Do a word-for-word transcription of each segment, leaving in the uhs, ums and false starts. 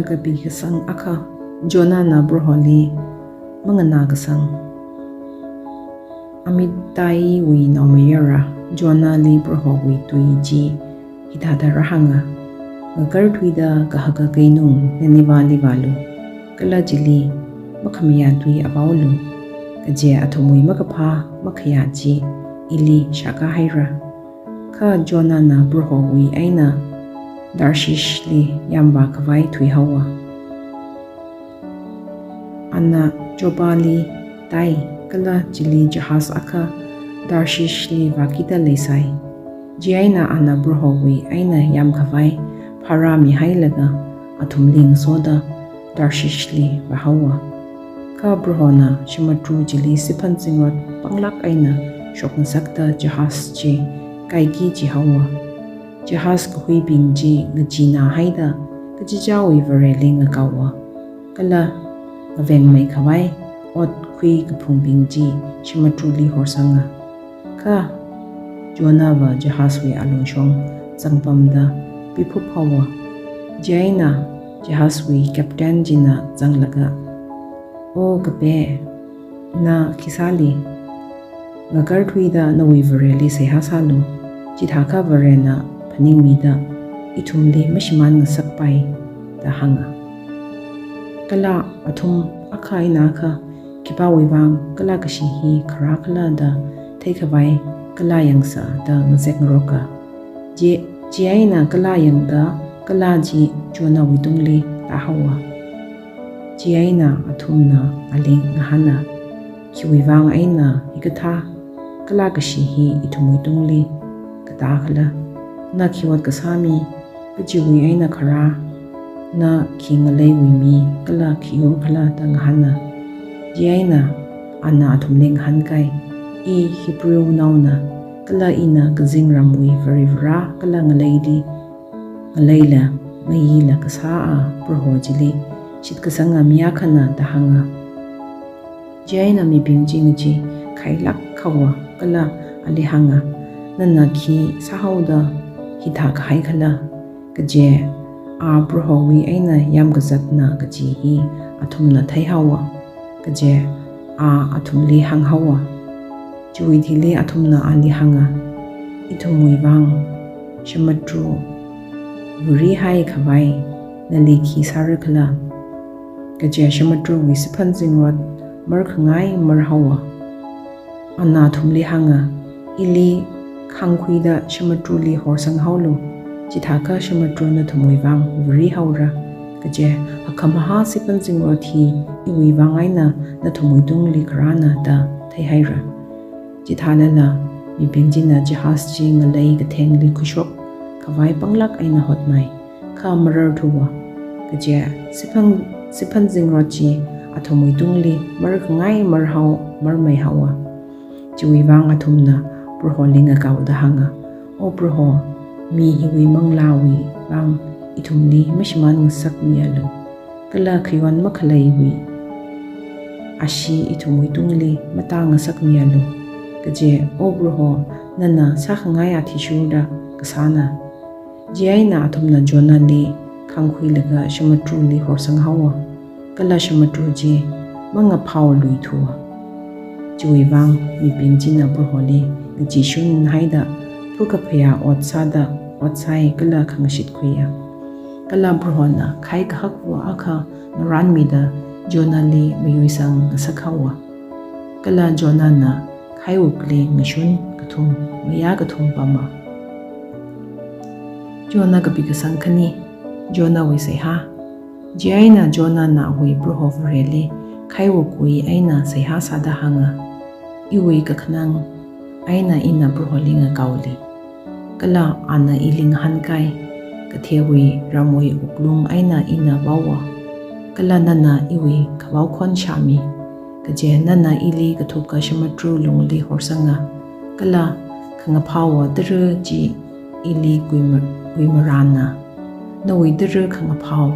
Kapi kasang akha, Jonahna Proholi manganā kasang. Amittaiwui naomayara Jonahli Prohowui tui chi hithāda rāhānga: Ngakarthuida kahaka keinung Ninevehli vālu, kala chili makhamayā tui apaolu, kaje athumwui makaphā makhayā chi ili shākā haira. Kha Jonahna Prohowui eina Tarshishli yāmvā khavai thuihaowa. Ana Joppali tai, kala chili jahaz akha Tarshishli vākida leisai. Chieina ana Prohowui eina yāmkhavai phara mihailaga athumli ngasoda Tarshishli vāhaowa. Kha Prohona samudru chili siphan zingrot panglāk eina shokngasakta jahaz chi kaiki jihaowa. Jahaz kahuibing chi ngacheenā haida kachichāwui vareli ngakaowa. Kala ngavengmei khavai ot khuikaphungbing chi samudruli horsanga. Kha Jonahva jahazwui alungshong zangpamda piphup haowa. Chieina jahazwui captain china zanglaga, "O kape, na khi sāli? Ngakarthuida nawui vareli seihā sālu, chithākha varena phaningmida ithumli mashimān ngasakpai," da hānga. Kala athum akha eina akha, "Khipāwui vang kala kashi hi kharā khala da theikhavai kala yangsa," da ngazek ngaroka. Chi, chieina kala yangda kala chi Jonahwui tungli tāhaowa. Chieina athumna ali ngahāna, "Khiwui vang eina hikathā kala kashi hi ithumwui tungli katā khala? Na khi ot kasā mi, kachiwui eina kharā, na khi ngaleiwui mi kala khi yur khala?" da ngahāna. Chieina ana athumli ngahānkai, "I Hebrew naona, kala ina kazingramwui Varivara kala ngaleili, ngaleila ngayila kasā a Proho chili shitkasanga mi akhana," da hānga. Chieina mibing chi ngacheekhailāk haowa kala ali hānga, "Nana khi sāhaoda hithā kahai khala?" Kaje a Prohowui eina yāmkazatna kaji hi athumna theihaowa. Kaje a athumli hānghaowa. Chiwui thili athumna ali hānga, "Ithumwui vang samudru varihai khavai nali khi sāra khala?" Kaje samudruwui siphan zingrot markhangai marhaowa. Ana athumli hānga, "Ili khangkhuida samudruli horsanghaolu, chithākha samudru nathumwui vang varihaora. Kaje hakkhamahā siphan zingrot hi iwui vang eina nathumwui tungli kharāna da theihaira." Chithālala mibing china jahaz chi ngalei kathengli khuishok khavai panglāk eina hotnai, kha mararthuwa. Kaje siphan, siphan zingrot chi athumwui tungli markhangai marhao marmeihaowa. Chiwui vang athumna Proholi ngakaoda hānga, "O Proho, mi hiwui manglāwui vang ithumli mashimān ngasakmialu, kala khayon makhaleiwui ashee ithumwui tungli matāngasakmialu. Kaje, O Proho, nana sākhangai athishurda kasāna." Chieina athumna Jonahli khangkhuilaga samudruli horsanghaowa, kala samudru chi mangaphaoluithuwa. Chiwui vang mibing china Proholi ngacheeshun haida phukaphayā ot sāda ot sāi kala khangashit khuiya. Kala Prohona khai kahakva akha ngaranmida Jonahli mayuisang ngasakhaowa. Kala Jonahna khaiwukli ngashun kathum, ngayā kathum pama. Jonah kapi kasang khani, Jonahwui seihā. Chieina Jonahna awui Proho Vareli khaiwukwui eina seihā sāda hānga, "Iwui kakhanang eina ina Proholi ngakaoli, kala ana ili ngahānkai, kathewui ramwui wuklung eina ina vaowa, kala nana iwui kavao khon shāmi. Kaje nana ili kathuka samudru lungli horsanga, kala khangaphaowa tara chi ili kuima-, kuimarāna. Nawui tara khangaphao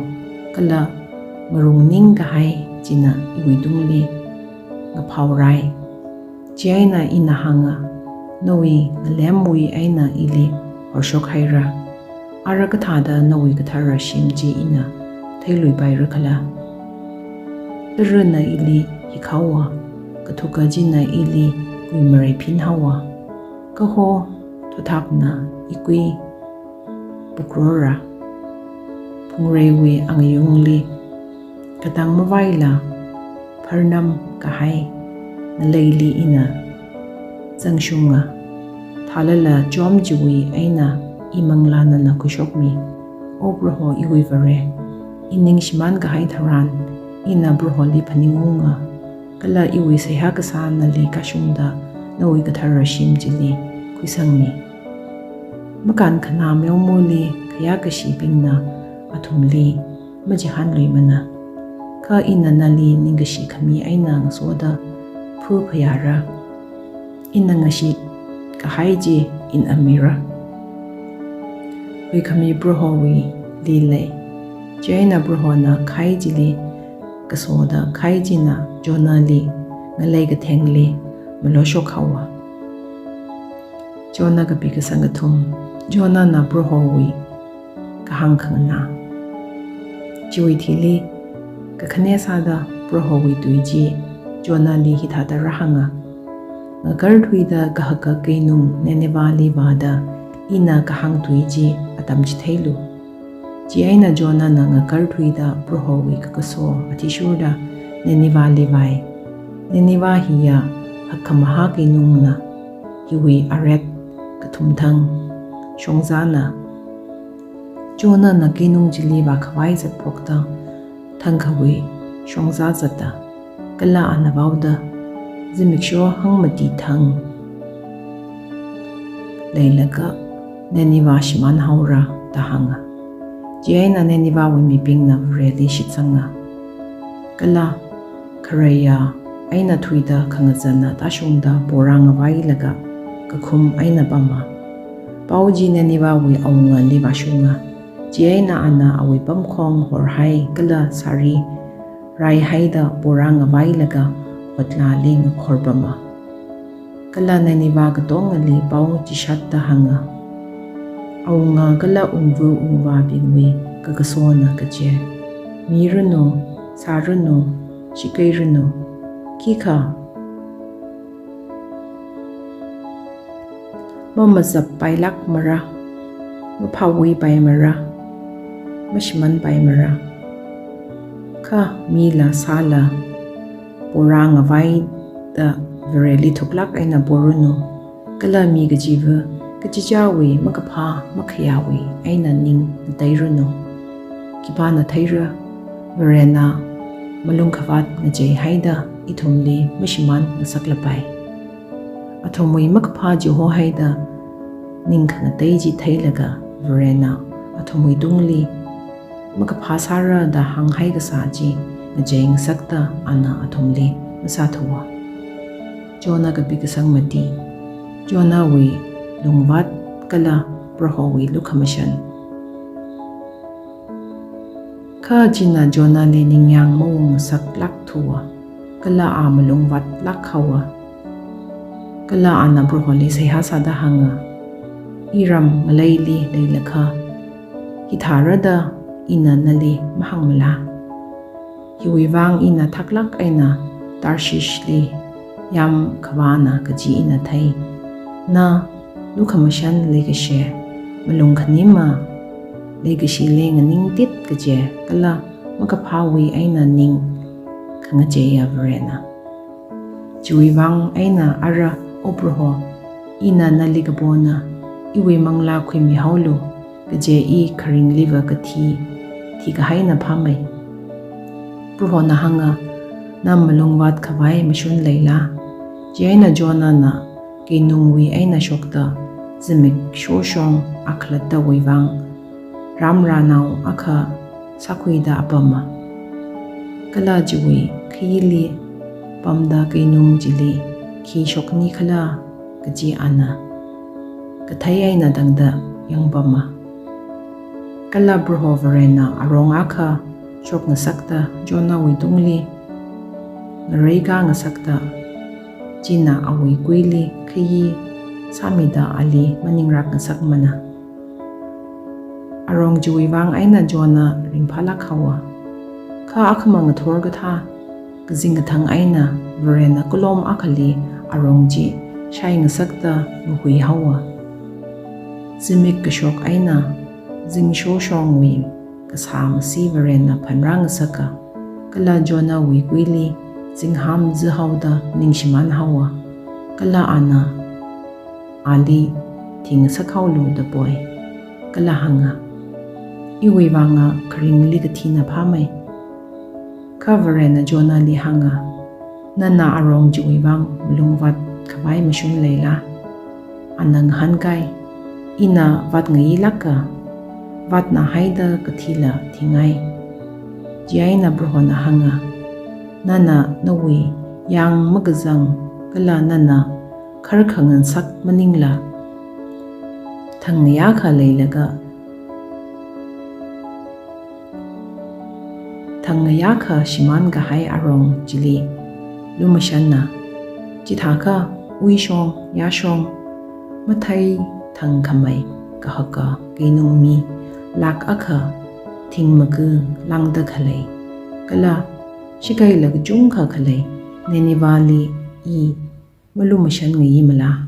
kala ngarungning kahai china iwui tungli ngaphaorai. Chieina ina hānga, nawui ngalemwui eina ili horshok haira. Ara kathāda nawui kathara shim chi ina theiluipaira khala? Tarana ili hikhaowa, kathuka china ili kuimareiphin haowa. Kaho thuthakna ikui pukrora. Phungreiwui angayungli katang mavaila pharnam kahai ngaleili ina zangshunga. Thālala chom chiwui eina imanglā nana khuishokmi. O Proho iwui Vare, ining shimān kahai tharan ina Proholi phaningunga, kala iwui seihā kasā nali kashungda nawui kathara shim chili khuisangmi. Makānkhanā meomoli khayākashibingna athumli machihānluimana. Kha ina nali ningkashi khami eina ngasoda phu phayāra. Ina ngashit kahai chi ina mira. Huikhami Prohowuili lei. Chieina Prohona khai chili kasoda khai china Jonahli ngalei kathengli maloshok haowa. Jonah kapi kasang kathum. Jonahna Prohowui kahāng khanganā. Chiwui thili kakhane sāda Prohowui tui chi Jonahli hithāda rāhānga: Ngakarthuida kahaka keinung Ninevehli vāda ina kahāng tui chi atam chitheilu. Chieina Jonahna ngakarthuida Prohowui kakaso athishurda Ninevehli vāi. Nineveh hiya hakkhamahā keinungna, hiwui aret kathumthang shongzana. Jonahna keinung chili vākhavai zatphokta thangkhawui shongza zata, kala ana vaoda, zimiksho hangmati thang leilaga Nineveh shimān haora da hānga. Chieina Ninevehwui mibingna Vareli shitsanga. Kala khareiya eina thuida khangazana tāshungda pora ngavailaga kakhum eina pama. Pao chi Ninevehwui awungali vāshunga. Chieina ana awui pamkhong horhai kala sari raihaida pora ngavailaga hotlāli ngakhor pama. Kala Nineveh katongali pao chishatda hānga: Awunga kala wungva wungvābingwui kakasona kaje. Miranu, sāranu, shikeiranu, khikha mamazappailākmara, maphāwuipaimara, mashimānpaimara. Kha mila sāla pora ngavaida Vareli thuklāk eina poranu. Kala mi kachiva kachichāwui makaphā makhayāwui eina ning ngateiranu. Khipāna theira, Varena malungkhavāt ngacheihaida ithumli mashimān ngasaklapai. Athumwui makaphā chihohaida ning khangatei chi theilaga Varena athumwui tungli makaphā sāra da hānghai kasā chi ngachei ngasakta ana athumli masāthuwa. Jonah kapi kasang mati. Jonahwui lungvāt kala Prohowui lukhamashan. Kha china Jonahli ningyāng maungngasaklākthuwa, kala a malungvātlāk haowa. Kala ana Proholi seihā sāda hānga: Iram ngaleili leilakha hithārada ina nali mahāngmala? Hiwui vang ina thaklāk eina Tarshishli yāmkhavāna kaji ina thei. Na lukhamashan leikashi, malung khanima leikashili nganingtit kaje, kala makaphāwui eina ning khangacheiya Varena. Chiwui vang eina ara, O Proho, ina nali kapona, iwui manglā khuimihaolu, kaje i kharingliva kathi thikahaina phāmei. Prohona hānga: Na malungvātkhavai mashun leila? Chieina Jonahna keinungwui eina shokta zimiksho shong akhalattawui vang ramranao akha sākhuida apama. Kala chiwui khayili pamda keinung chili khi shoknikhala kaji ana kathei eina tangda yangpama. Kala Proho Varena arong akha shokngasakta Jonahwui tungli ngareikā ngasakta, china awui kuili khayi sāmida ali maningrak ngasakmana. Arong chiwui vang eina Jonah ringphālāk haowa. Kha akhama ngathor kathā, kazing kathang eina Varena kulom akhali arong chi shai ngasakta ngahui haowa. Zimik kashok eina zingsho shongwui kasā masi Varena phanrā ngasaka, kala Jonahwui kuili zingham zihaoda ningshimān haowa. Kala ana ali thi ngasak haolu da poi. Kala hānga, iwui vanga kharingli kathina phāmei. Kha Varena Jonahli hānga, nana arong chiwui vang malung vātkhavai mashun leila? Ana ngahānkai, ina vātngailāka, vātna haida kathila thingai. Chieina Prohona hānga, nana nawui yāng makazang kala nana kharkhangansak maningla, thang ngayākha leilaga, thang ngayākha shimān kahai arong chili lumashanna. Chithākha uishong yāshong, mathei thangkhamei kahaka keinung mi lakh akha thingmaka lāngda khalei, kala shikaila kachungkha khalei Ninevehli i malumashan ngaimala?